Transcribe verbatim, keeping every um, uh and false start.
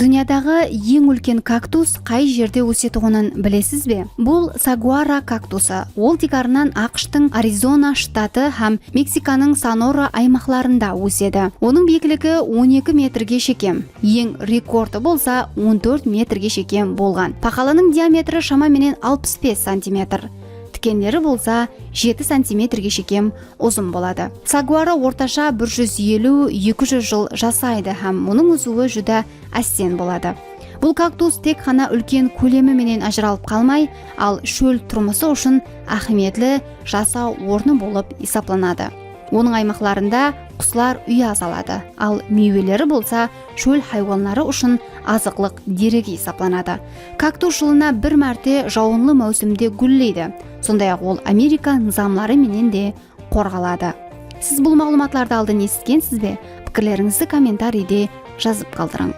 Dúnyadaǵı eń úlken kaktus qay jerde ósetuǵının bilesiz be? Bul saguara kaktusı. Ol tiykarınan AQShtıń Arizona shtatı hám Meksikanıń Sonora aymaqlarında ósedi. Onıń biyikligi on eki metrge shekem. Eń rekordı bolsa on tórt metrge shekem bolǵan. Paqalanıń diametri shama menen alpıs bes santimetr. Tikenleri bolsa jeti santimetrge shekem uzın boladı. Saguara ortasha bir júz eliw, eki júz jıl jasaydı hám onıń ósiwi júdá ásten boladı. Bul kaktus tek ǵana úlken kólemi menen ajıralıp qalmay, al shól turmısı ushın áhmiyetli jasaw ornı bolıp esaplanadı. Onıń aymaqlarında quslar úy saladı, al miyweleri bolsa shól haywanları ushın azıqlıq deregi esaplanadı. Kaktus jılına bir márte jawınlı máwsimde gúlleydi. Sonday-aq, ol Amerika nızamları menen de qorǵaladı. Siz bul maǵlıwmatlardı aldın esitkensiz be? Pikirlerińizdi kommentariyde jazıp qaldırıń.